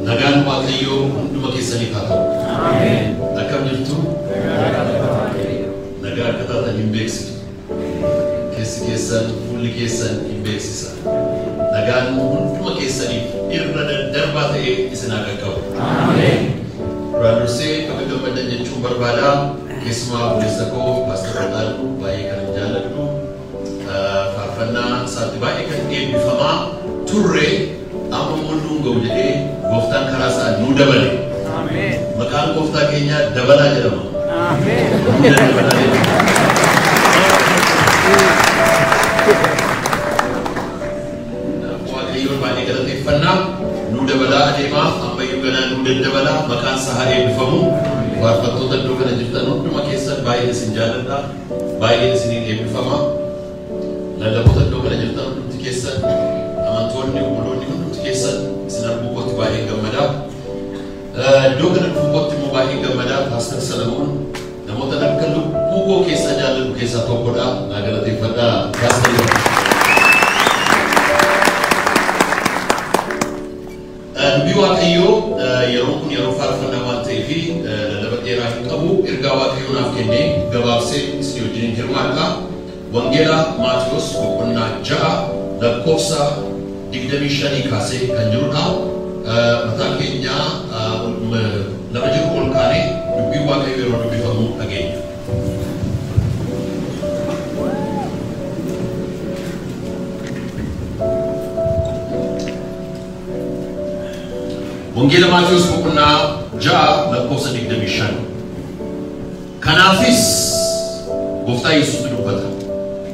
Nagaan Waaqayyoo hunduma keessaniif haa ta'u. Akkam jirtu? Nagaa akka taatan hin beeksisu. Keessi keessan, fuulli keessan hin beeksisa. Nagaan hunduma keessaniif irra daddarbaa ta'ee isin haa qaqqabu. Duraan dursee akka gammaddan jechuun barbaada. Keessumaa obboleessa koo Paaster Baqaaluu baay'ee kan jaalladhu. Faarfannaa isaatti baay'ee kan eebbifamaa turre amma immoo nuun ga'u jedhee gooftaan karaa isaa nuu dabale. Maqaan gooftaa keenyaa dabalaa jedhama. Nuu dabalaa jedhama. Waaqayyoon baay'ee galateeffannaa. Nuu dabalaa adeemaa ammayyuu ganaa nuu daddabalaa maqaan isaa haa eebbifamu. Faarfattoota iddoo kana jirtan hunduma keessan baay'een isin jaalladha. Baay'een isiniin eebbifama. Lallaboota iddoo kana jirtan hundumti keessan, amantoonni, obboloonni hundumti keessan isin arguu kootti baay'een gammada. Iddoo kana dhufuu kootti immoo baay'een gammada. Paaster Salamoon namoota akka lubbuu koo keessaa jaalladhu keessaa tokkodha. Naa galateeffadhaa Paaster. Dubbii Waaqayyoo yeroon kun yeroo faarfannaa waan ta'eef lallaba dheeraa hin qabu. Ergaa Waaqayyoo naaf kennee gabaabsee isin wajjin hirmaadha. Wangeela Maatiyos boqonnaa 6 lakkoofsa 25 kaasee kan jirudha. Mataa keenya lafa jiru ol kaanee dubbii Waaqayyoo yeroo dubbifamu dhageenya. Wangeela Maatiyos boqonnaa 6 lakkoofsa 25. Kanaafis gooftaa Yesuustu dubbata.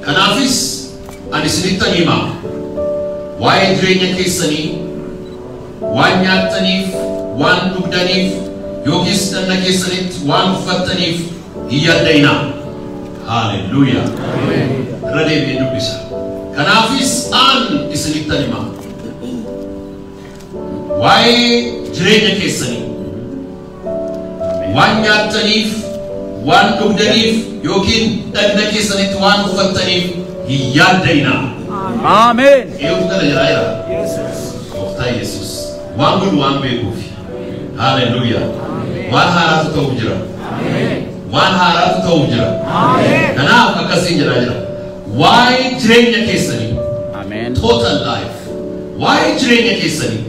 Kanaafis ani isinittan hima. Waa'ee jireenya keessanii, waan nyaattaniif, waan dhugdaniif, yookiis dhagna keessanitti waan uffattaniif hin yaadda'inaa. Haaleluyyaa. Irra deebi'ee dubbisa. Kanaafis an isinittan hima. Waa'ee jireenya keessanii, waan nyaattaniif, waan dhugdaniif, yookiin dhagna keessanitti waan uffattaniif hin yaadda'inaa. Ameen. Eenyutu kana jedhaa jira? Gooftaa Yesuus. Waan godhu waan beekuuf. Haaleluyyaa. Waan haaraatu ta'uuf jira. Waan haaraatu ta'uuf jira. Kanaaf akkasiin jedhaa jira. Waa'ee jireenya keessanii. Ameen. Total life. Waa'ee jireenya keessanii.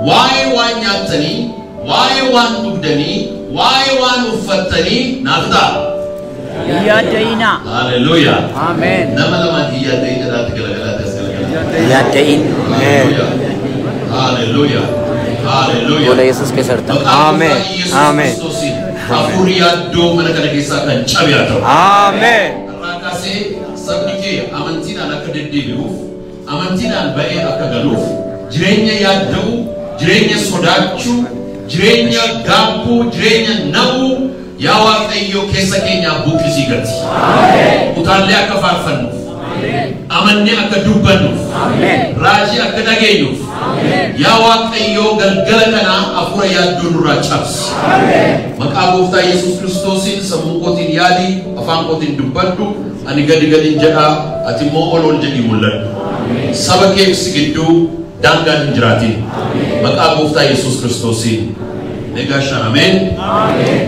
Waa'ee waan nyaattanii, waa'ee waan dhugdanii, waa'ee waan uffattanii naaf ta'a. Hin yaadda'inaa. Haaleluyyaa. Ameen. Nama lamaan hin yaadda'in jedhaatti galagalaatti as galagalaa. Yaadda'in. Haaleluyyaa. Haaleluyyaa. Haaleluyyaa. Gola Yesuus keessa jirtan. Maqaa Ameen. Gooftaa Yesuus Ameen. Kiristoosiin hafuurri yaaddoo mana kana keessaa kan cabe haa ta'u. Ameen. Har'aa kaasee sabni kee amantiidhaan akka deddeebi'uuf, amantiidhaan ba'ee akka galuuf, jireenya yaadda'uu, jireenya sodaachuu, jireenya gaabbuu, jireenya na'uu yaa Waaqayyo keessa keenyaa buqqisii gati. Utaallee akka faarfannuuf, amannee akka dubbannuuf, raajii akka dhageenyuuf, yaa Waaqayyo galgala kanaa hafuura yaaddoo nurraa cabsi. Maqaa gooftaa Yesuus Kiristoosiin sammuu kootiin yaadi, afaan kootiin dubbadhu, ani gadi gadin jedhaa, ati immoo ol ol jedhii mul'adhu. Saba kee si gidduu daangaan hin jiraatin. Maqaa gooftaa Yesuus Kiristoosiin. Egaa ameen. Ameen.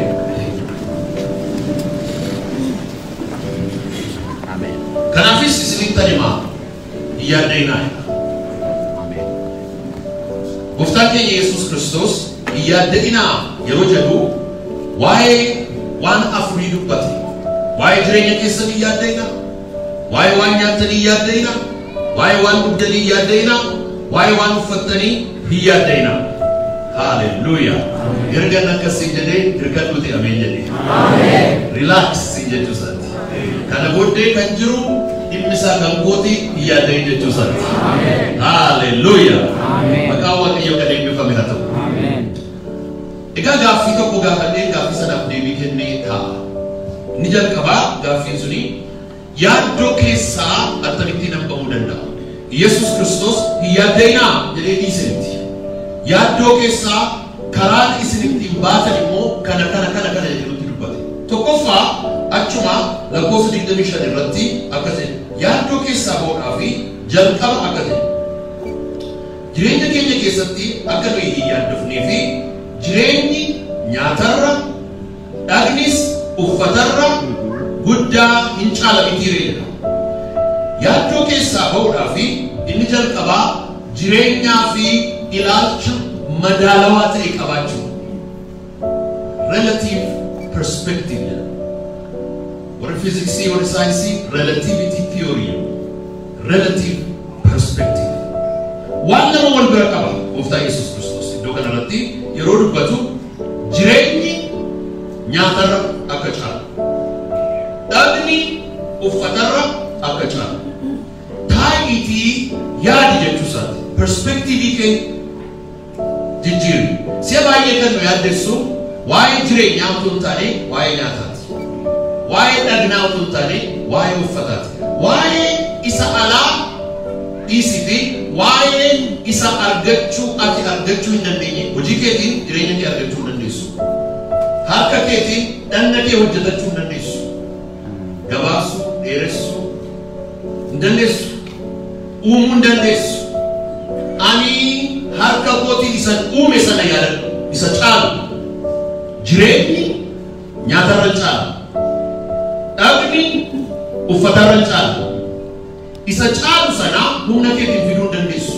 Kanaafis isinittan himaa hin yaadda'inaa. Ameen. Gooftaan keenya Yesuus Kiristoos hin yaadda'inaa yeroo jedhu waa'ee waan afurii dubbate. Waa'ee jireenya keessanii hin yaadda'inaa. Waa'ee waan nyaattanii hin yaadda'inaa. Waa'ee waan dhugdanii hin yaadda'inaa. Waa'ee waan uffattanii hin yaadda'inaa. Haaleluyyaa. Erga akkasii jedhee hirkadhuuti ameen jedhee. Relax jechuu isaati. Kana booddee kan jiru dhimmi isaa kan kooti hin yaadda'in jechuu isaati. Haaleluyyaa. Maqaan Waaqayyoo kan eebbifame haa ta'u. Ameen. Egaa gaaffii tokko gaafadhee gaaffii sanaaf deebii kennee taa'a. Inni jalqabaa gaaffiin suni yaaddoo keessaa akkamittiin nan ba'uu danda'a? Yesuus Kiristoos hin yaadda'inaa jedhee dhiise miti. Yaaddoo keessaa karaan isin ittiin baatan immoo kana kana kana kana jedhee nutti dubbate. Tokkoffaa achuma lakkoofsa 25 irratti akkas jedhe. Yaaddoo keessaa ba'uudhaaf jalqaba akkas jedhe. Jireenya keenya keessatti akka nuyi hin yaaddofnee fi jireenyi nyaatarra, dhagnis uffatarra guddaa hin caala mitiiree jedha. Yaaddoo keessaa ba'uudhaa fi inni jalqabaa jireenyaa fi ilaalcha madaalawaa ta'e qabaachuu. Relative perspective jedha. Warri fiiziksii, warri saayinsii relativity theory. Relative perspective. Waan nama wal bira qaba Gooftaa Yesuus Kiristoos iddoo kanarratti yeroo dubbatu jireenyi nyaatarra akka caalu, dhagni uffatarra akka caalu, taa'iitii yaadi jechuu isaati. Perspektiivii keenya jijjiirri. Si'a baay'ee kan nu yaaddessu waa'ee jireenyaa utuu hin taane waa'ee nyaataati. Waa'ee dhagnaa utuu hin taane waa'ee uffataati. Waa'ee isa alaa dhiisii fi waa'ee isa argachuu ati argachuu hin dandeenye hojii keetiin jireenya kee argachuu hin dandeessu. Harka keetiin dhagna kee hojjetachuu hin dandeessu. Gabaabsuu, dheeressuu hin dandeessu. Uumuu hin dandeessu. Ani harka kootiin isa uume sana yaadadhu, isa caalu. Jireenyi nyaatarra caala. Dhagni uffatarra caala. Isa caalu sana humna keetiin fiduu hin dandeessu.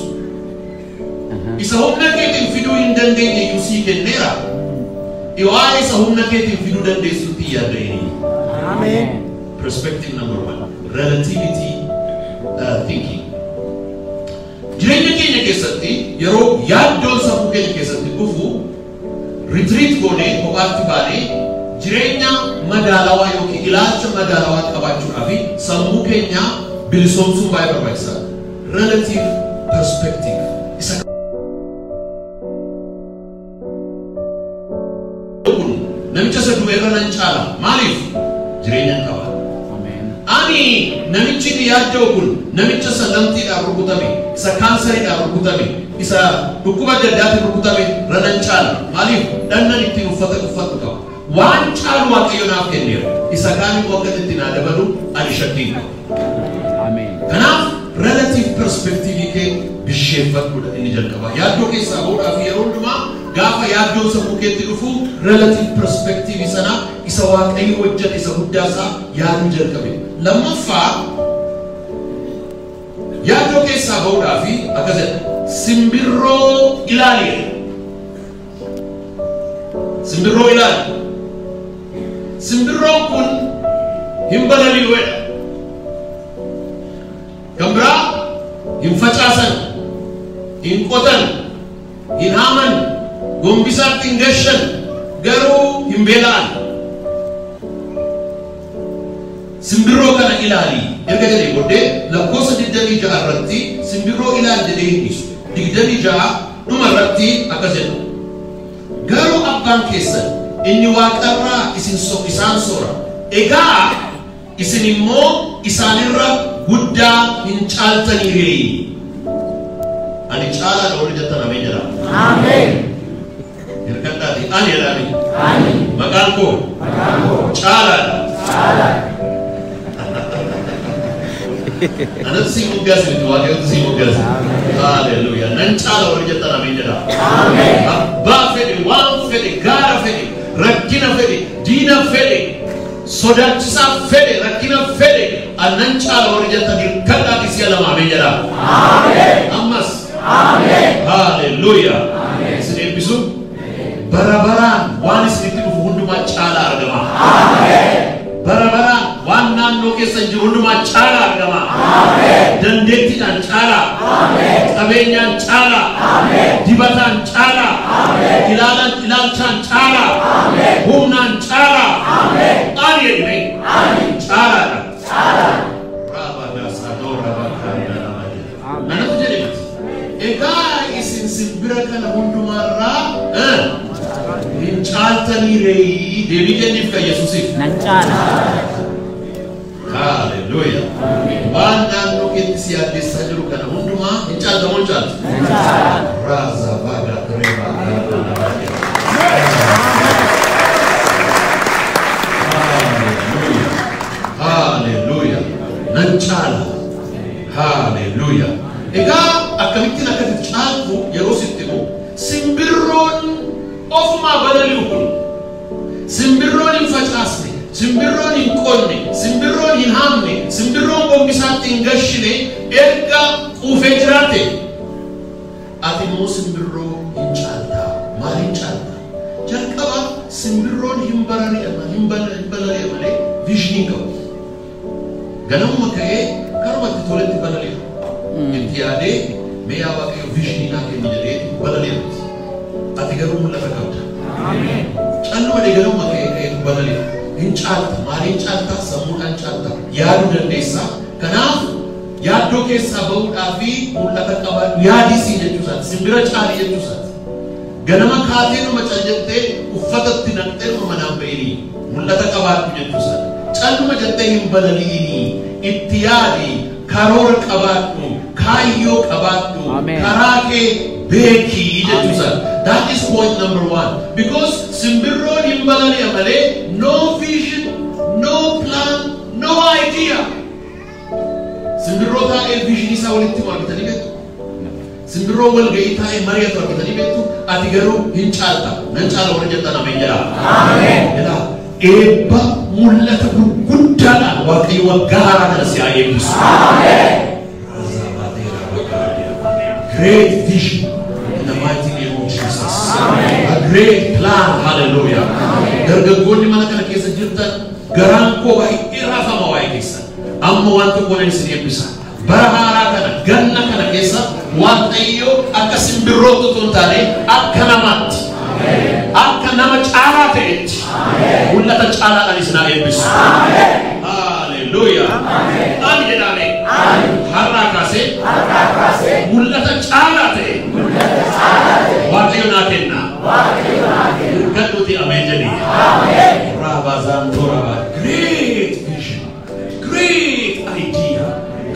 Isa humna keetiin fiduu hin dandeenye iyyuu sii kenneera. Waa'ee isa humna keetiin fiduu dandeessutti yaadda'ini. Ameen. Perspective number one, relativity thinking. Jireenya keenya keessatti yeroo yaaddoon sammuu keenya keessatti dhufu retreat goonee kophaatti baanee jireenya madaalawaa yookiin ilaalcha madaalawaa qabaachuudhaaf sammuu keenya bilisoomsuun baay'ee barbaachisaadha. Relative perspective. Isa kun namicha isa du'e irra nan caala. Maaliif? Jireenya hin qaba. Ameen. Ani namichi inni yaadda'u kun namicha isa lamxiidhaan rukutame, isa kaansariidhaan rukutame, isa dhukkuba adda addaatiin rukutame irra nan caala. Maaliif? Dhannan ittiin uffata uffatu qaba. Waan caalu Waaqayyo naaf kenneera. Isa kaan immoo akka itti naa dabalu ani shakkii hin qabu. Ameen. Kanaaf relative perspective kee bisheeffadhuudha inni jalqaba. Yaaddoo keessaa ba'uudhaaf yeroo hundumaa gaafa yaaddoon sammuu keetti dhufu relative perspective sana isa Waaqayyo hojjete isa guddaa isaa yaaduu jalqabe. Lammaffaa yaaddoo keessaa ba'uudhaaf akkas jedha. Simbirroo ilaali jedha. Simbirroo ilaali. Simbirroon kun hin balali'u jedha. Kan biraa hin facaasan, hin qotan, hin haaman, gombisaatti hin gashan, garuu hin beela'an. Simbirroo kana ilaali. Erga jedhee booddee lakkoofsa 26 irratti simbirroo ilaali jedhee hin dhiisu. 26 dhuma irratti akkas jedha. Garuu abbaan keessan inni waaqarraa isin isaan soora. Egaa isin immoo isaanirra guddaa hin caaltanii ree. Ani caalaadha warri jettan ameen jedha. Ameen. Hirkadhaati ani jedhaani. Ani. Maqaan koo Maqaan koo caalaadha. Caalaadha. Anatu si moggaase miti, Waaqayyotu si moggaase. Haleluuyaa. Nan caala warri jettan ameen jedha. Ameen. Abbaa fedhe, waan fedhe, gaara fedhe, rakkina fedhe, diina fedhe, sodaachisaa fedhe, rakkina fedhe, annan caala warri jettan hirkadhaati si'a lama ameen jedha. Ameen. Ammas. Ameen. Haleluuyaa. Isin eebbisu. Bara baraan waan isinitti dhufu hundumaa caalaa argama. Ameen. Bara baraan waan naannoo keessa jiru hundumaa caalaa argama. Ameen. Dandeettiidhaan caalaa. Ameen. Qabeenyaan caalaa. Ameen. Dibataan caalaa. Ameen. Ilaalchaan caalaa. Ameen. Humnaan caalaa. Ameen. Ani jedhime Ani. caalaadha. Caalaadha. Anatu jedhe miti. Egaa isin simbira kana hundumaarraa hin caaltanii ree. Deebii kenniif kan Yesuusiif. Nan caala. Haleluuyaa. Waan naannoo keetti si yaaddeessaa jiru kana hundumaa hin caalta moo hin caaltu? Nan caala. Raza vaga reba. Haleluuyaa. Nan caala. Haleluuyaa. Egaa akkamittiin akkatti caaltu Simbirroon hin qonne, simbirroon hin haamne, simbirroon gombisaatti hin gashine erga quufee jiraate ati immoo simbirroo hin caaltaa. Maaliin caaltaa? Jalqaba simbirroon hin balali'a malee vision qabu. Ganamuma ka'ee karumatti toletti balali'a. Itti yaadee mee yaa Waaqayyo vision naa kenni jedhee balali'a. Ati garuu mul'ata qabda. Calluma ganamuma ka'ee balali'a. Hin caalta. Maaliin caalta? Sammuudhaan caalta. Yaaduu dandeessa. Kanaaf yaaddoo keessaa bahuudhaa fi mul'ata qabaadhu yaadisii jechuusaati. Simbira caalii jechuusaati. Ganama kaatee numa cal jettee uffatatti naqxee numa manaan ba'inii mul'ata qabaadhu jechuusaati. Calluma jettee hin balali'inii itti yaadi, karoora qabaadhu, kaayyoo qabaadhu, karaa kee beekii jechuusaati. That is point number one. Because simbirroon hin balali'a malee no vision, no plan, no idea. Simbirroo taa'ee vision isaa walitti argitanii beektu. Simbirroo wal ga'ii taa'ee mari'atu argitanii beektu. Ati garuu hin caalta. Nan caala warra jettan ameen jedhaa. Ameen. Jedhaa. Eebba mul'ata gurguddaadhaan Waaqayyo waggaa haaraa kana si haa eebbisu. Ameen. Great vision in the mighty name of Jesus. Amen. A great plan. Hallelujah. Dargaggoonni mana kana keessa jirtan garaan koo baay'ee raafama waa'ee keessan. Amma waan tokko nan isin eebbisa. Bara haaraa kana ganna kana keessa Waaqayyo akka simbirrootti otoo hin taane akka namaatti, akka nama caalaa ta'etti mul'ata caalaadhaan isin haa eebbisu. Hallelujah. Ani jedhame har'aa kaasee mul'ata caalaa ta'e Waaqayyo naa kenna. Hirkadhuuti ameen jedhi. Raabazaan. Great vision, great idea,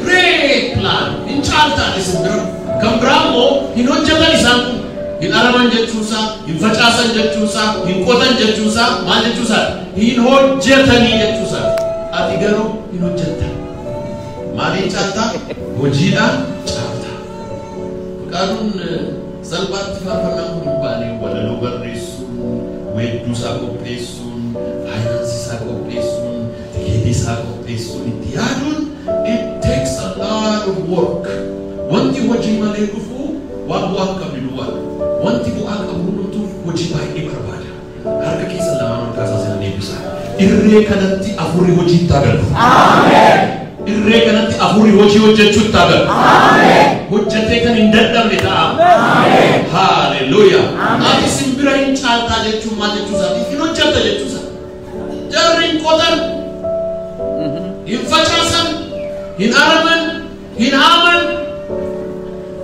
great plan. Hin caaltaan isin bira. Kan biraa immoo hin hojjetan isaan kun. Hin araman jechuusaa, hin facaasan jechuusaa, hin qotan jechuusaa, maal jechuusaa? Hin hojjetanii jechuusaa. Ati garuu hin hojjetta. Maaliin caaltaa? Hojiidhaan caaltaa. Faqaaduun salphaatti faarfannaan kun hin baane walaloo barreessuun, weedduu isaa qopheessuun, faayinaansii isaa qopheessuun, tikeetii isaa qopheessuun, itti yaaduun it takes a lot of work. Wanti hojii malee dhufu waan bu'aa hin qabne duwwaadha. Wanti bu'aa qabu hundumtuu hojii baay'ee barbaada. Harka keessan lamaan ol kaasaa sinan eebbisa. Irree kanatti afurri hojii itti agalu. Irree kanatti afurri hojii hojjechuu itti agalu. Hojjetee kan hin dadhabne ta'a. Hallelujah. Ati simbira hin caaltaa jechuun maal jechuu isaati? Hin hojjetta jechuu isaati. Jarri hin qotan, hin facaasan, hin araman, hin haaman.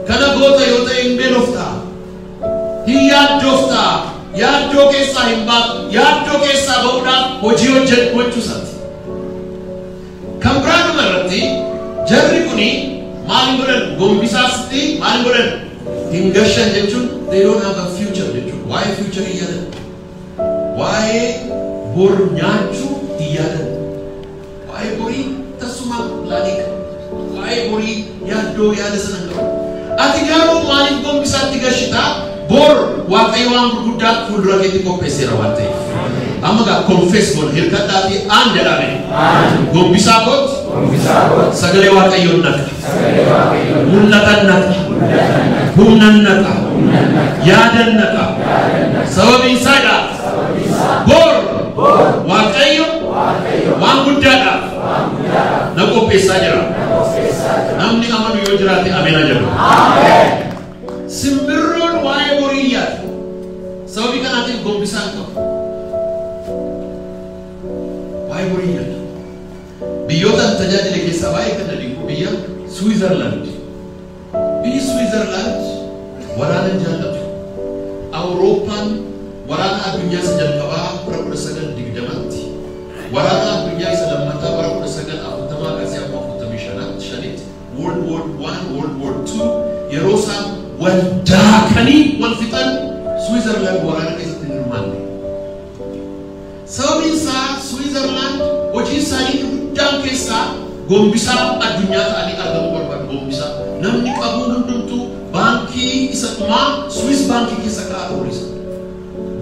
Kana goota yoo ta'e hin beeloftaa. Hin yaaddoftaa. Yaaddoo keessaa hin baatu. Yaaddoo keessaa ba'uudhaaf hojii hojjechuu isaati. Kan biraa dhuma irratti jarri kuni maal hin godhan? Gombisaasti maal hin godhan? Hin gashan jechuun they don't have a future jechuudha. Waa'ee future hin yaadan. Waa'ee bor nyaachuu hin yaadan. Waa'ee borii tasuma laalii qabu. Waa'ee borii yaaddoo yaada sana hin qabu. Ati garuu maaliif gombisaatti gashitaa? Bor Waaqayyo waan gurguddaa fuuldura keetti qopheesseera waan ta'eef. Amma gaa confess godha hirkadhaa fi aan jedhame. Gombisaa kootti sagalee Waaqayyoon naqa. Mul'atan naqa. Humnan naqa. Yaadan naqa. Sababiin isaadha. Bor Waaqayyo waan guddaadhaaf na qopheessaa jira. Namni amanu yoo jiraate ameena jedhu. Simbirroon waa'ee borii yaadu. Sababii kanaatiin gombisaa hin qabu. Waa'ee borii yaadu. Biyyoota an tajaajile keessaa baay'ee kan na dinqu biyya Switzerland. Biyyi Switzerland waraana hin jaallatu. Awurooppaan waraana addunyaa isa jalqabaa bara 1920tti, waraana addunyaa isa lammataa bara 1940 kaasee amma 45tti, World War I, World War II yeroo isaan wal daakanii wal fixan Switzerland waraana keessatti hin hirmaanne. Sababiin isaa Switzerland hojii isaanii guddaan keessaa gombisaa addunyaa ta'anii argamuu barbaadu gombisaa. Namni qabu hundumtuu baankii isa dhumaa Swiss baankii keessa kaa'atu horii isaa.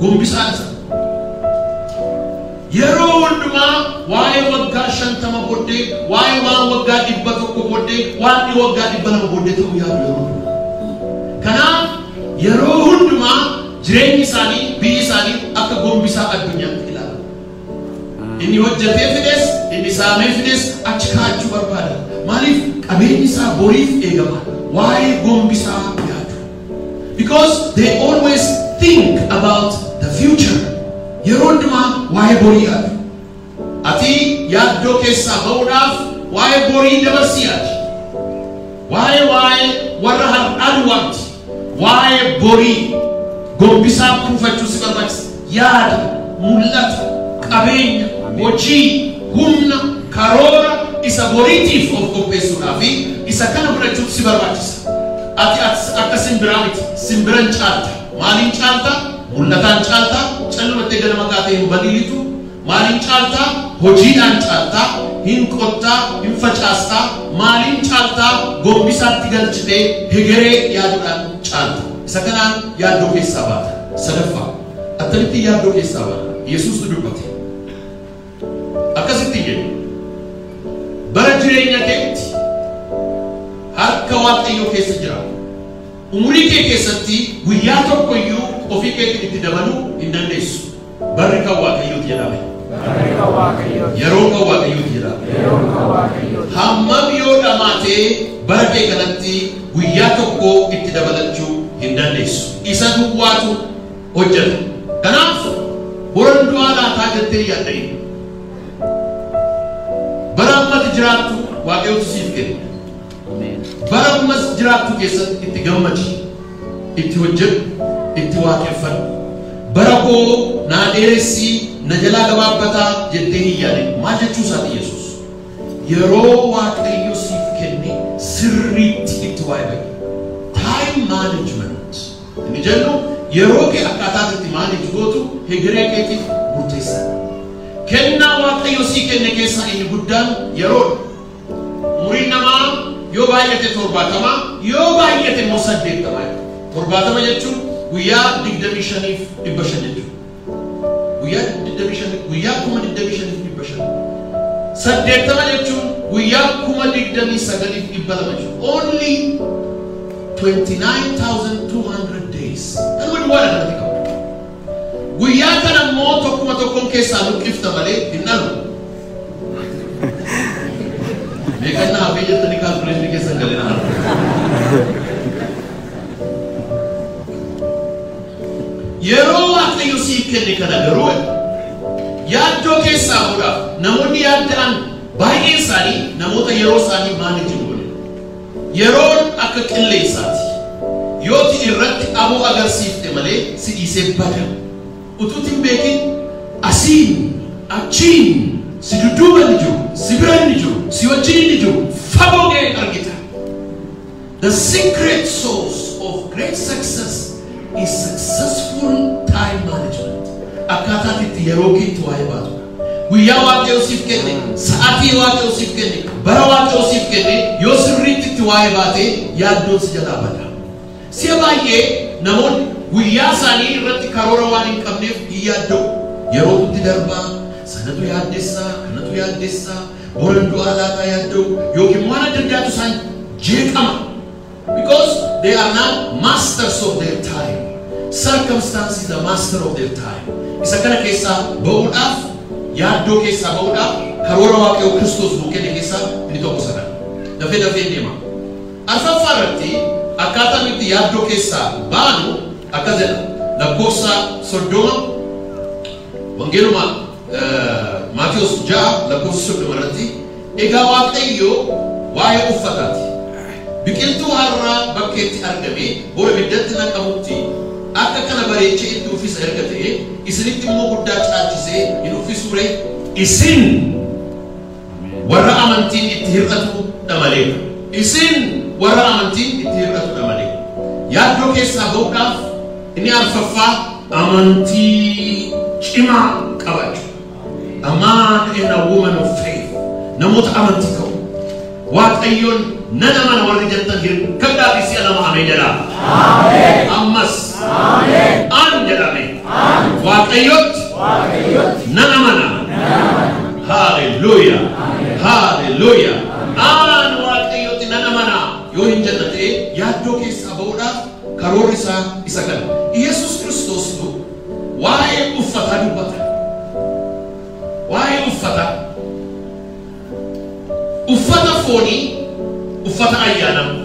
Gombisaa isa. Yeroo hundumaa hundumaa waa'ee waggaa 50 booddee, waa'ee waan waggaa 100 booddee, waan waggaa 200 booddee ta'uu yaadu yeroo hundumaa. Kanaaf yeroo hundumaa jireenyi isaanii, biyyi isaanii akka gombisaa addunyaatti ilaalamu. Inni hojjetee fides, inni saamee fides achi kaa'achuu barbaada. Maaliif qabeenyi isaa boriif eegama. Waa'ee gombisaa yaadu. Because they always think about the future. Yeroo hundumaa waa'ee borii yaadu. Ati yaaddoo keessaa ba'uudhaaf waa'ee borii dabarsii yaadi. Waa'ee warra har'aa duwwaati. Waa'ee borii gombisaa kuufachuu si barbaachisa. Yaada, mul'ata, qabeenya, hojii, humna, karoora isa boriitiif of qopheessuudhaaf isa kana fudhachuuf si barbaachisa. Ati akka simbiraa miti. Simbiran caalta. Maaliin caalta? Mul'ataan caalta. Callumattee ganama kaatee hin balilitu. Maaliin caalta? Hojiidhaan caalta. Hin qottaa, hin facaastaa. Maaliin caalta? Gombisaatti galchitee hegeree yaaduudhaan caalta. Isa kanaan yaaddoo keessaa baata. Sadaffaa, attamitti yaaddoo keessaa baata? Yesuus dubbate. Akkasitti jedhe. Bara jireenya keetti harka Waaqayyoo keessa jira. Umurii kee keessatti guyyaa tokko iyyuu ofii keetiin itti dabaluu hin dandeessu. Barri kan Waaqayyooti jedhame. Yeroo kan Waaqayyooti jedhame. Hammam yoo dhamaatee bara kee kanatti guyyaa tokko itti dabalachuu hin dandeessu. Isa duwwaatu hojjeta. Kanaaf boran du'aa laataa jettee yaaddayin. Bara ammatti jiraattu Waaqayyootu siif kenna. Bara ammas jiraattu keessatti itti gammadi, itti hojjedhu, itti waaqeffadhu. Bara koo naa dheeressii, na jalaa gabaabbataa jettee hin yaadin. Maal jechuu isaati Yesuus? Yeroo Waaqayyo siif kenne sirriitti itti waa'ee bahi. Time management inni jennu yeroo kee akkaataa itti manage gootu hegeree keetiif murteessaadha. Kennaa Waaqayyo sii kenne keessaa inni guddaan yeroodha. Umuriin namaa yoo baay'ate 70, yoo baay'ate immoo 80. 70 jechuun guyyaa 25 500 jechuudha. Guyyaa 25, guyyaa 25,500. 80 jechuun guyyaa 29,200 jechuudha. Only 29,200 days. Kanuma duwwaadha kanatti qabu. Guyyaa kana immoo tokkuma tokkoon keessaa luqqifta malee hin dhalu. Meeqannaa hafee jettanii kaalkuleeshinii keessan galee na harka. Yeroo Waaqayyo siif kenne kana garuu yaaddoo keessaa ba'uudhaaf namoonni yaadda'an baay'een isaanii namoota yeroo isaanii manage godhe. Yeroon akka qilleensaati. Yooti irratti aboo agarsiifte malee si dhiisee bada. Utuutti hin beekin asiin achiin si dudduuba inni jiru, si bira inni jiru, si wajjin inni jiru fagoo ga'ee argita. The secret source of great success is successful time management. Akkaataa itti yeroo keetti waa'ee baatudha. Guyyaa Waaqayyo siif kenne, sa'aatii Waaqayyo siif kenne, bara Waaqayyo siif kenne yoo sirriitti itti waa'ee baate yaaddoon si jalaa bada. Si'a baay'ee namoonni guyyaa isaanii irratti karoora waan hin qabneef hin yaadda'u. Yerootu itti darbaa, sanatu yaaddessaa, kanatu yaaddessaa, boran du'aa laataa yaadda'u yookiin waan adda addaatu isaan jeeqama. Because they are not masters of their time. Circumstance is the master of their time. Isa kana keessaa ba'uudhaaf, yaaddoo keessaa ba'uudhaaf, karoora Waaqayyoo Kiristoos nuu kenne keessaa inni tokko sana. Dafee dafee deema. Arfaffaa irratti akkaataa nuti yaaddoo keessaa baanu akkas jedha. Lakkoofsa 30 Wangeeluma Maatiyos 6 lakkoofsa 30 irratti egaa Waaqayyo waa'ee uffataati. Biqiltuu har'aa bakkeetti argame bor ibiddatti naqamutti akka kana bareechee itti uffisa erga ta'e isinitti immoo guddaa caalchisee hin uffisuu ree? Isin warra amantiin itti hir'atu dha malee. Isin warra amantiin itti hir'atu dha malee. Yaaddoo keessaa ba'uudhaaf inni arfaffaa amantii cimaa qabaachuu. A man and a woman of faith. Namoota amantii qabu. Waaqayyoon nan amana warri jettan hirkadhaa fi si'a lama ameen jedhaa. Ammas an jedhame. Waaqayyotti nan amana. Hallelujah. Hallelujah. Aan Waaqayyotti nan amana yoo hin jenna ta'e yaaddoo keessaa ba'uudhaaf karoorri isaa isa kana. Yesus Kiristoostu waa'ee uffataa dubbata. Waa'ee uffataa. Uffata foonii, uffata ayyaanaa.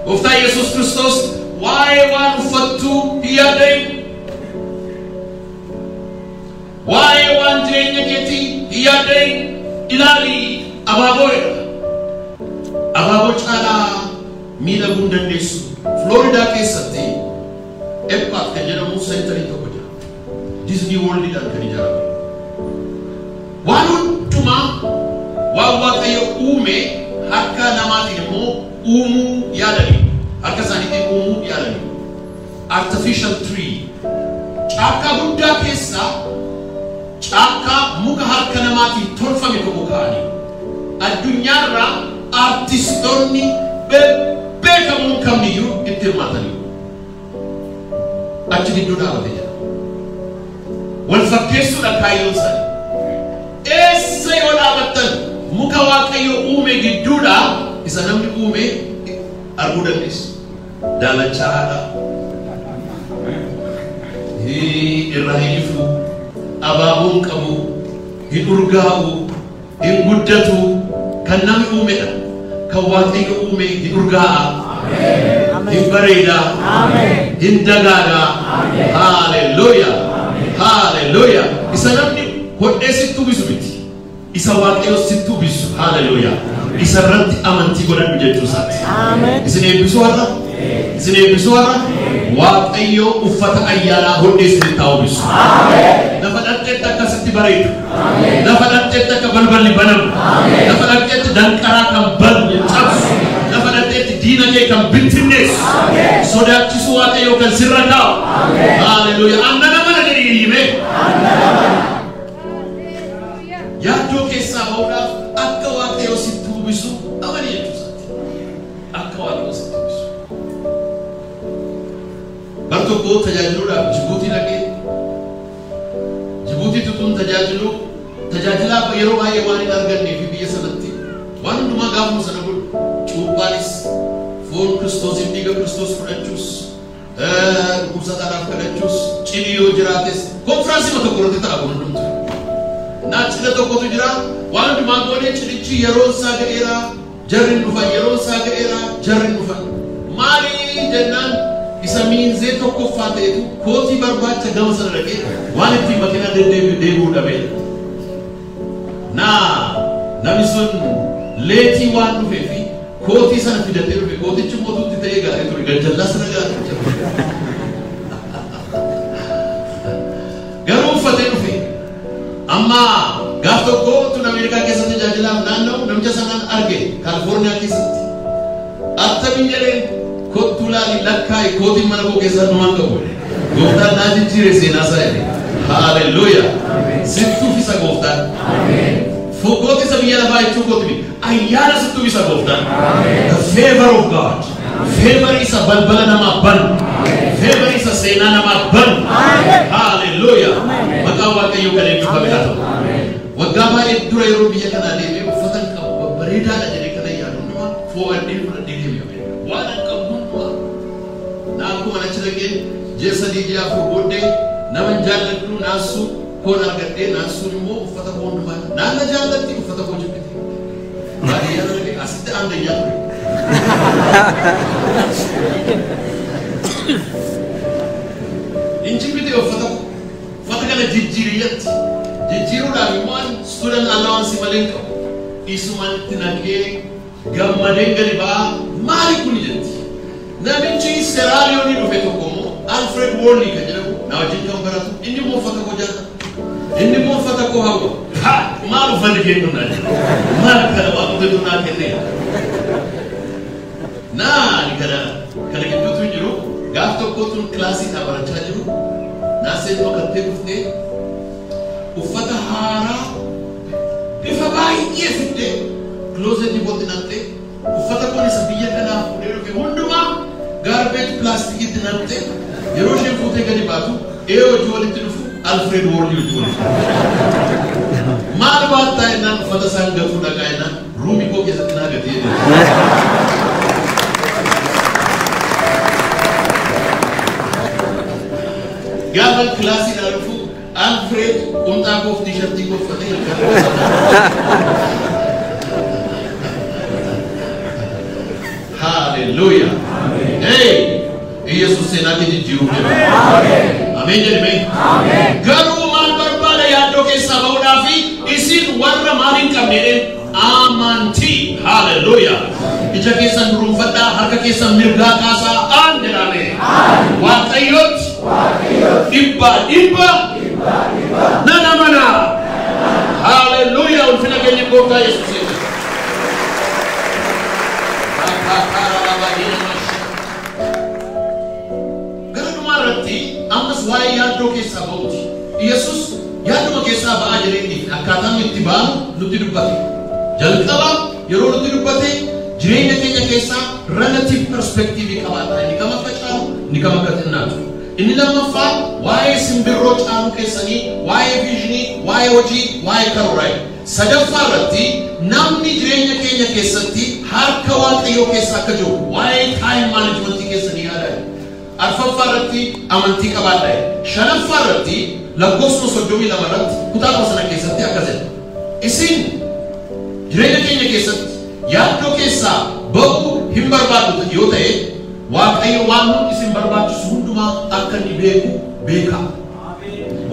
Gooftaa Yesus Kiristoos waa'ee waan uffattuu hin yaaddayin. Waa'ee waan jireenya keetii hin yaaddayin. Ilaali abaaboo jedha. Abaaboo caalaa miidhaguu hin dandeessu. Floridaa keessatti Epcot kan jedhamu centerii tokko jira. Disney Worldidhaan kan ijaarame. Waan hundumaa waan Waaqayyo uume harka namaatiin immoo uumuu yaadanii. Harka isaaniitiin uumuu yaadanii. Artificial tree. Caakkaa guddaa keessaa caakkaa muka harka namaatiin tolfame tokko kaa'anii. Addunyaarraa artistoonni beekamoon kamiyyuu itti hirmaatanii. Achi gidduu dhaabatee jira. Wal fakkeessuudha kaayyoon isaanii. Eessa yoo dhaabattan muka Waaqayyo uume gidduudha isa namni uume arguu dandeessu. Daalachaadha. Irraa hin ifu, abaaboon qabu, hin urgaa'u, hin guddatu, kan namni uumedha. Kan Waaqayyo uume hin urgaa'a, hin bareeda, hin dagaaga. Hallelujah. Hallelujah. Isa namni hodhee sitti uwwisu miti. Isa Waaqayyo sitti uwwisu. Hallelujah. Isa irratti amantii godhadhu jechuu isaati. Isin eebbisuu har'a? Isin eebbisuu har'a? Waaqayyo uffata ayyaanaa hodhee isinitti haa uwwisu. Lafa dhaqxeetti akkasitti bareedu. Lafa dhaqxeetti akka balballi banamu. Lafa dhaqxeetti danqaraa kan banu cabsu. Lafa dhaqxeetti diina kee kan bittinneessu. Sodaachisu Waaqayyo kan sirra kaa'u. Hallelujah. Annana mana jedhee iyyime. Yaaddoo keessaa ba'uudhaaf akka Waaqayyo sitti uwwisu amani jechuu isaati. Akka Waaqayyo sitti uwwisu. Bar tokko tajaajiluudhaaf Jibuutii dhaqee Jibuutiitti tun tajaajilu tajaajilaa yeroo baay'ee waan hin argannee fi biyya sanatti waan hundumaa gaafuma sana godhu cuuphaanis foon Kiristoosiif dhiiga Kiristoos fudhachuus dhukkubsataadhaaf kadhachuus cidhi yoo jiraates konfiraansii tokko irratti ta'a kun hundumtu. Naa cidha tokkotu jira waan hundumaa goonee cidhichi yeroon isaa ga'eera jarri hin dhufan yeroon isaa ga'eera jarri hin dhufan maali jennaan isa miinzee tokkoffaa ta'etu kootii barbaacha gama sana dhaqee waan ittiin makiinaa deddeebi'u deebi'uu dhabee. Naa namni sun leetii waan dhufee fi kootii sana fidatee dhufe kootichi mootutti ta'ee gaarii ture gajjallaa sana gaarii ture. Garuu uffatee dhufe. Amma gaaf tokko tun Ameerikaa keessatti tajaajilaaf naanna'u namicha sanaan arge Kaalifoorniyaa keessatti. Attamiin jedheen kottuu laali lakkaa'i kootiin mana koo keessaa dhumaan qabu. Gooftaan naa jijjiire seenaa isaa jedhe. Hallelujah. Sittuuf isa gooftaan. Kooti isa biyya lafaa jechuu kooti miti. Ayyaana sittuuf isa gooftaan. The favor of God. Favor isa balbala namaa banu. Favor isa seenaa namaa banu. Hallelujah. Maqaan Waaqayyoo kan eebbifame haa ta'u. Waggaa baay'ee dura yeroo biyya kanaa deemee uffata hin qabu babbareedaadha jedhee kana yaadu hundumaa fo'annee fudhadhee deeme Ameerikaa. Waan hin qabu hundumaa. Na akkuma achi dhaqeen ji'a 3 ji'a 4 booddee nama hin jaalladhu naasuu koon argadhee naasuun immoo uffata koo hundumaa naan na jaallatti uffata koo jibbite. Baadiyyaa dhaqee asitti aandayyaa ture. Hin jibbite uffata koo. Uffata kana jijjiiri jetti. Jijjiiruudhaaf immoo ani student allowance malee hin qabu. Isumaan itti naqee gammadeen gadi ba'aa maali kuni jetti. Namichi Seraaliyoonii dhufe tokko immoo Alfred Worley kan jedhamu na wajjin kan baratu inni immoo uffata koo jaallata. Inni immoo uffata koo hawwa. Ha! Maal uffanni kee kun naa jedhe. Maal kana waaqatu naa kenne. Naa ani kana kana gidduutu jiru gaaf tokko tun kilaasii barachaa jiru naaseen dhokattee dhuftee uffata haaraa bifa baay'ee fiddee kiloozetii kootti naqxee uffata kun isa biyya kanaa fuudhee dhufe hundumaa gaarbeej pilaastikiitti naqxee yeroo isheen fuutee gadi baatu ee hojii walitti dhufu Alfred Worley wajjin. Maal baattaa jennaan uffata isaan gatuu dhaqaa jennaan ruumii koo keessatti naa gatee jedhe. Gaafa kilaasii naa dhufu Alfred qumxaa koof tiishartii koo uffatee halkan. Hallelujah. Hey, Yesus seenaa kee jijjiiruuf jedha. Ameen jedhi mee. Garuu maal barbaada yaaddoo keessaa ba'uudhaaf isin warra maal hin qabne jedheen amantii. Hallelujah. Ija keessan duruunfadhaa, harka keessan mirgaa kaasaa aan jedhame. Waaqayyotti dhibbaa dhibba nan amana. Hallelujah. Ulfina keenya gooftaa Yesuus. Gara dhumaa irratti ammas waa'ee yaaddoo keessaa ba'uuti. Yesus yaadduma keessaa ba'aa jedhee akkaataan itti ba'amu nutti dubbate. Jalqaba yeroo nutti dubbate jireenya keenya keessaa relative perspective qabaata. Inni kam akka caalu, inni kam akka xinnaatu. Inni lammaffaa waa'ee simbirroo caalu keessanii, waa'ee viizhinii, waa'ee hojii, waa'ee karooraa. Sadaffaa irratti namni jireenya keenya keessatti harka Waaqayyoo keessa akka jiru waa'ee time management keessanii yaadaa. Arfaffaa irratti amantii qabaadhaa. Shanaffaa irratti lakkoofsa 32 irratti kutaa sana keessatti akkas jedha. Isin jireenya keenya keessatti yaaddoo keessaa ba'uu hin barbaaddu yoo ta'e Waaqayyo waan hundi isin barbaachisu hundumaa akka inni beeku beekaa.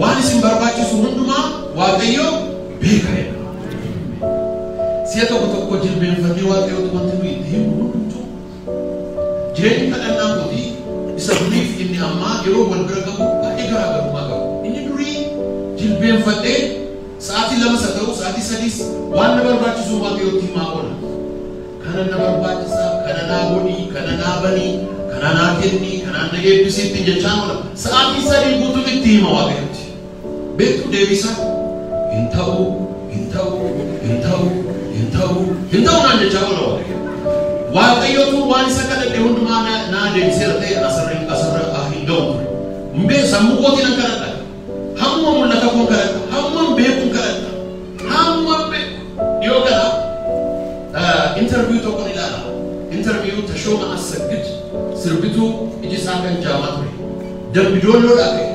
Waan isin barbaachisu hundumaa Waaqayyo beeka jedha. Si'a tokko tokko jilbeenfannee Waaqayyootti wanti nuyi itti himnu hundumtuu jireenyi kadhannaa kootii isa duriif inni ammaa yeroo wal bira gahu baay'ee garaagarummaa qabu. Inni durii jilbeenfadhee sa'aatii 2 ta'u sa'aatii 3 waan na barbaachisu Waaqayyootti himaa oola. Kana na barbaachisa, kana naa godhi, kana naa bani, kana naa kenni, kana na eebbisitti jechaan oola. Sa'aatii 3 guutuun itti hima Waaqayyootti. Beektu deebisaa hin ta'u, hin ta'u, hin ta'u, hin ta'u, hin ta'u naan jechaa oola Waaqayyo. Waaqayyootu waan isa kadhadhe hundumaa naa deebiseera ta'e asirra hin ga'u ture. Mbee sammuu kootiin nan kadhadha. Hamma mul'ata koon kadhadha. Hamma beekuun kadhadha. Hamma beeku. Dhiyoo kana interview tokkon ilaala. Interview Tashooma Assagid sirbituu iji isaa kan jaamaa ture. Dambidoolloodhaa ka'e.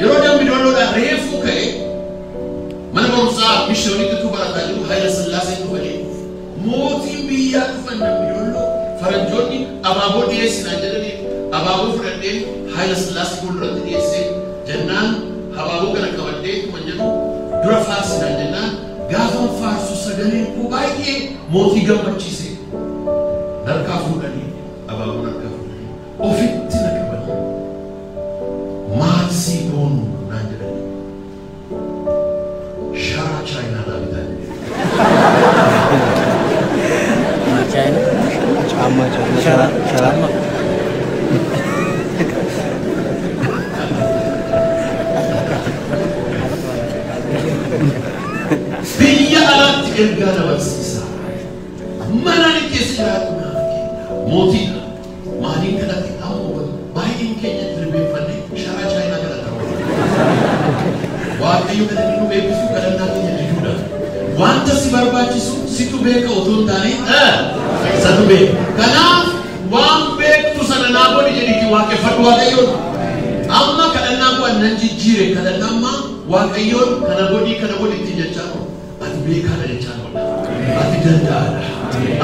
Yeroo dambidoolloodhaa reefuu ka'e mana barumsaa mishiyoonitti utuu barataa jiru Haayila Sillaaseen dhufanii mootiin biyyaa dhufan Dambidolloo faranjoonni abaaboo dhiyeessinaan jedhanii abaaboo fudhadheen Haayila Sillaasee fuulduratti dhiyeessee jennaan abaaboo kana qabadhee tuma jedhu dura faarsinaan jennaan gaafan faarsu sagaleen koo baay'ee mootii gammachiise. Harkaa fuudhanii abaaboo harkaa fuudhanii ofitti na qabanii maal sii goonu naan jedhanii sharaa chaayinaa naa bitaa jedhee. China. Shara. Biyya alaatti ergaa na barsiisa. Mana ani keessa jiraatu naaf kenna. Mootiidha. Maaliin kadhate amma baay'een keenya jilbeenfannee sharaa chaayinaa kadhata. Waaqayyo kan inni nu eebbisu kadhannaa keenya diduudha. Wanta si barbaachisu situ beeka otoo hin taane isatu beeka. Kanaaf waan beektu sana naa godhi jedhiitii waaqeffadhu Waaqayyoon. Amma kadhannaa koo nan jijjiire kadhannaa ammaa Waaqayyoon kana godhi kana godhi ittiin jechaa oolu. Ati beekaadha jechaa oola. Ati danda'aadha.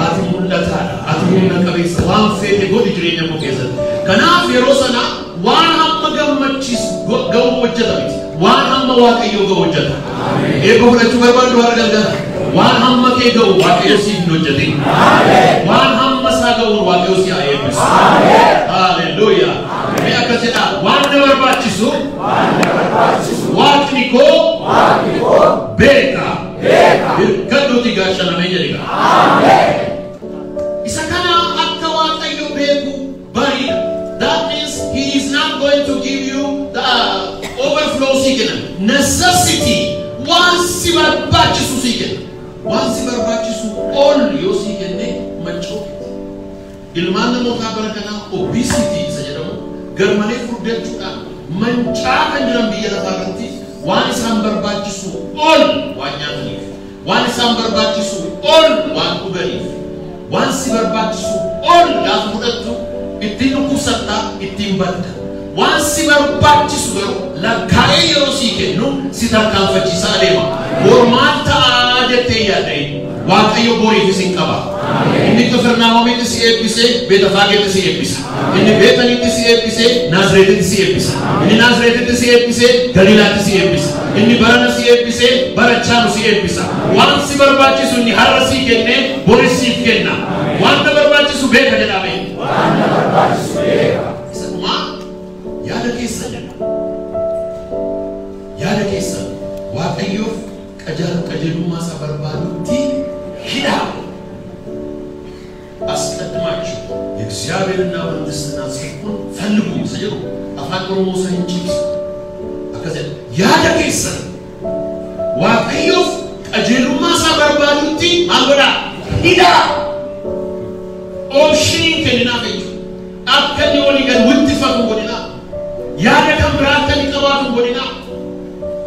Ati mul'ataadha. Ati humna qabeessa waan feete godhi jireenya koo keessatti. Kanaaf yeroo sana waan hamma gammachiisu ga'u hojjeta miti. Waan hamma Waaqayyoo ga'u hojjeta. Eebba fudhachuu barbaaddu har'a galgala. Waan hamma kee ga'u Waaqayyo siif hin hojjetin. Waan hamma isaa ga'uun Waaqayyo si haa eebbisu. Haaleluyyaa. Mee akkas jedhaa waan na barbaachisu Waaqni koo beeka. Hirkadhuuti gaashanamee jedhe gaa. Isa kana akka Waaqayyo beeku bariidha. That means he is not going to give you the overflow sii kenna. Necessity waan si barbaachisu sii kenna. Waan si barbaachisu ol yoo sii kenne mancookeeti. Ilmaan namootaa bara kanaa obesity isa jedhamu garmalee furdachuudhaan mancaa kan jiran biyya lafaa irratti Waan isaan barbaachisu ol waan nyaataniif, waan isaan barbaachisu ol waan dhuganiif, waan si barbaachisu ol gaafa fudhattu ittiin dhukkubsattaa, ittiin badda. Waan si barbaachisu garuu lakkaa'ee yeroo sii kennu si tarkaanfachiisaa adeema. Bor maal ta'aa jettee yaadda'i. Waaqayyo boriifis hin qaba. Inni Qifirnaahomitti si eebbisee Beetafaageetti si eebbisa. Inni Beetaniitti si eebbisee Naazreetitti si eebbisa. Inni Naazreetitti si eebbisee Galiilaatti si eebbisa. Inni barana si eebbisee barachaanu si eebbisa. Waan si barbaachisu inni har'a sii kennee boris siif kenna. Waan na barbaachisu beeka jedhame. Waan na barbaachisu beeka. Isa dhumaa yaada keessa jedha. Yaada keessa Waaqayyoof qajeelummaa isaa barbaadutti hidhaa. አስቀድማችሁ የእግዚአብሔርና መንግሥትና ጽድቁን ፈልጉ ሰጀሩ አፋን ኦሮሞ ሳይንጭስ አከዘ yaada keessan Waaqayyoof qajeelummaa isaa barbaadutti maal godhaa? Hidhaa. Option kenninaa jechuudha. Akka inni walii gad wittifatu godhinaa. Yaada kan biraa akka inni qabaatu godhinaa.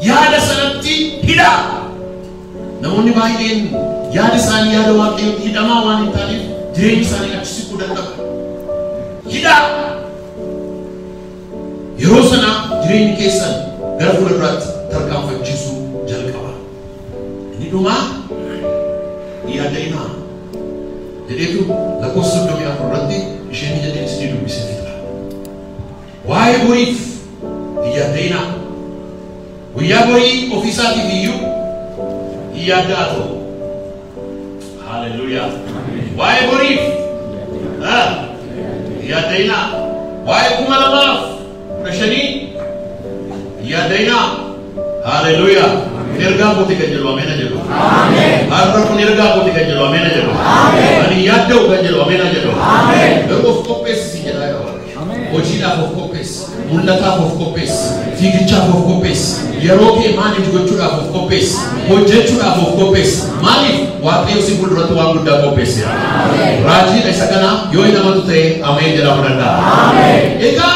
Yaada sanatti hidhaa. Namoonni baay'een yaada isaanii yaada Waaqayyootti hidhamaa waan hin taaneef jireenya isaanii achi siquu dadhaba. Hidhaa. Yeroo sana jireenyi keessan gara fuulduraatti tarkaanfachiisuu jalqaba. Inni dhumaa yaada'inaa jedheetu lakkoofsa 34 irratti isheen jedheen isinii dubbisee fixa. Waa'ee boriif hin yaada'inaa. Guyyaa borii ofiisaatiif iyyuu hin yaadda'a ta'u. Haleluuyaa. Waa'ee boriif hin yaada'inaa. Waa'ee 2015 hin yaada'inaa. Haleluuyaa. Kun ergaa kooti kan jedhu ameen jedhu. Har'a kun ergaa kooti kan jedhu ameen jedhu. Ani yaadda'u kan jedhu ameen jedhu. Garuu of qopheessi jedhaa yeroo Waaqayyo. Hojiidhaaf of qopheessi, mul'ataaf of qopheessi, fiigichaaf of qopheessi, yeroo kee maaliif gochuudhaaf of qopheessi, hojjechuudhaaf of qopheessi. Maaliif Waaqayyo si fuulduratti waan guddaa qopheesseera. Raajiidha isa kana yoo hin amantu ta'e ameen jedhamuu danda'a. Egaa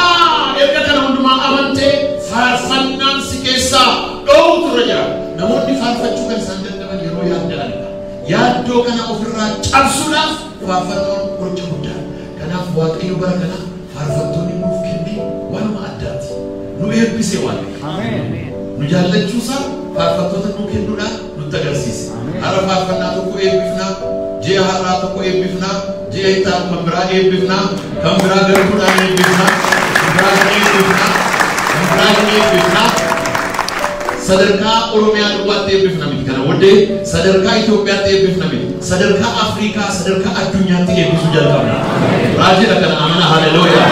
erga kana hundumaa amantee faarfannaan si keessaa dhoowwutu irra jira. Namoonni faarfachuu kan isaan dadhaban yeroo yaadda'anidha. Yaaddoo kana ofirraa cabsuudhaaf faarfannoon qoricha guddaadha. Kanaaf Waaqayyo bara kana faarfattoonni nuuf kenne waanuma addaati. Nu eebbise Waaqayyo. Nu jaallachuusaa faarfattoota nuu kennuudhaan nutti agarsiise. Har'a faarfannaa tokko eebbifnaa, ji'a har'aa tokko eebbifnaa, ji'a itti aanu kan biraa eebbifnaa, kan biraa garbuudhaan eebbifnaa, kan biraa kan eebbifnaa, kan biraa kan eebbifnaa. Sadarkaa Oromiyaa duwwaatti eebbifna miti kana booddee sadarkaa Itoophiyaatti eebbifna miti sadarkaa Afrikaa sadarkaa addunyaatti eebbisuu jalqabna. Raajiidha kana amana haleluuyaa.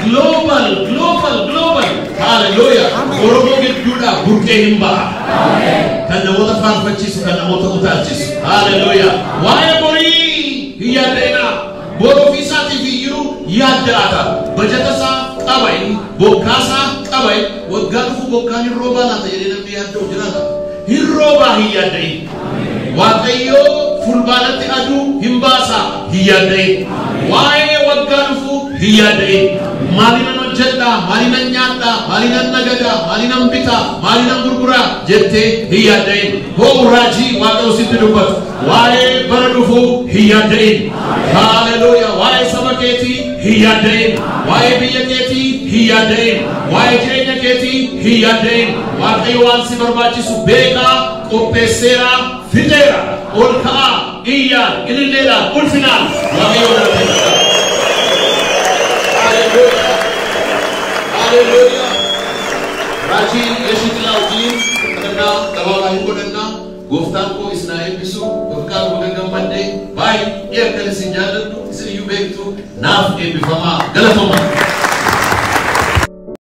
Global global global haleluuyaa. Oromoo gidduudhaa burqee hin ba'a. Kan namoota faarfachiisu kan namoota utaalchisu haleluuyaa. Waa'ee borii hin yaada'inaa. Bor ofiisaatiif iyyuu yaadda'ata. Bajata isaa qaba inni, bokkaa isaa qaba inni. Waggaa dhufu bokkaan hin roobaa laata jedhee namni yaadda'u jiraata. Hin roobaa hin yaadda'in. Waaqayyo fulbaanatti aduu hin baasaa hin yaadda'in. Waa'ee waggaa dhufu hin yaadda'in. Maaliinan hojjedhaa, maaliinan nyaadhaa, maaliinan nagadaa, maaliinan bitaa, maaliinan gurguraa jettee hin yaadda'in. Hoo raajii Waaqayyo sitti dubbatu. Waa'ee bara dhufuu hin yaadda'in. Haleluuyaa. Waa'ee saba keetii hin yaadda'in. Waa'ee biyya keetii hin yaadda'in. Waa'ee jireenya keetii hin yaadda'in. Waaqayyo waan si barbaachisu beekaa, qopheesseera, fixeera. Ol ka'aa, iyyaan, ililleedhaan, ulfinaan Waaqayyo galateeffadha. Haleluuyaa. Haleluuyaa. Raajii Yeshitila wajjin kadhannaa gabaabaa hin godhannaa. Gooftaan koo isin haa eebbisu. Gooftaan koo gammadde baay'ee akkan isin jaalladhu isin iyyuu beektu naaf eebbifamaa galatoomaa.